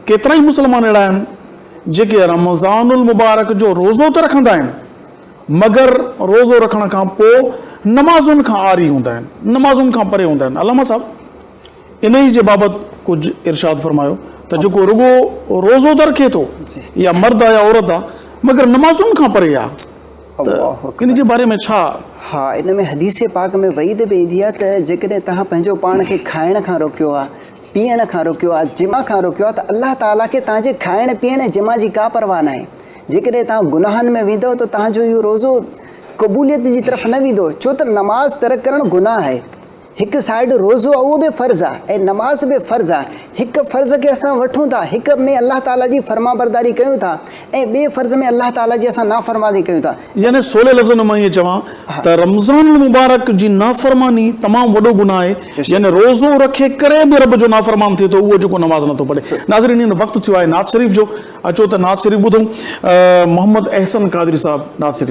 ڪيترائي مسلمان اهڙا آهن جيڪي رمضان المبارڪ جو روزو ته رکندا آهن مگر روزو رکڻ کان پوء نمازن کان عاري هوندا آهن، نمازن کان پري هوندا آهن. علامه صاحب انهي جي بابت ڪجهه ارشاد فرمايو ته جيڪو رڳو روزو ته رکي ٿو يا مرد آ يا عورت آ مگر نمازن کان پري آ ته ان جي باري ۾ ڇا؟ ها ان ۾ حديث پاڪ ۾ وعيد به ايندي آ ته جيڪڏهن توهان پنهنجو پاڻ کي کائڻ کان روڪيو آ، پيئڻ کان روڪيو آ، جماع کان روڪيو آ ته الله تعاليٰ کي توهان جي کائڻ، پيئڻ ۽ جماع جي ڪا پرواهه ناهي. جيڪڏهن توهان گناهن ۾ ويندؤ ته توهان جو اهو روزو قبوليت جي طرف نه ويندو ڇو ته نماز ترڪ ڪرڻ گناهه آهي. هڪ سائيڊ روزو آهي اهو به فرض آهي ۽ نماز به فرض آهي. هڪ فرض کي اسان وٺون ٿا، هڪ ۾ الله تعاليٰ جي فرمانبرداري ڪيون ٿا ۽ ٻئي فرض ۾ الله تعاليٰ جي اسان نافرماني ڪيون ٿا. يعني سولي لفظن ۾ مان ائين چوان ته رمضان المبارڪ جي نافرماني تمام وڏو گناهه آهي يعني روزو رکي ڪري به رب جو نافرمان ٿئي ٿو اهو جيڪو نماز نٿو پڙهي. ناظرين هن وقت ٿيو آهي نعت شريف جو اچو ته نعت شريف ٻڌون محمد احسن قادري صاحب نعت شريف.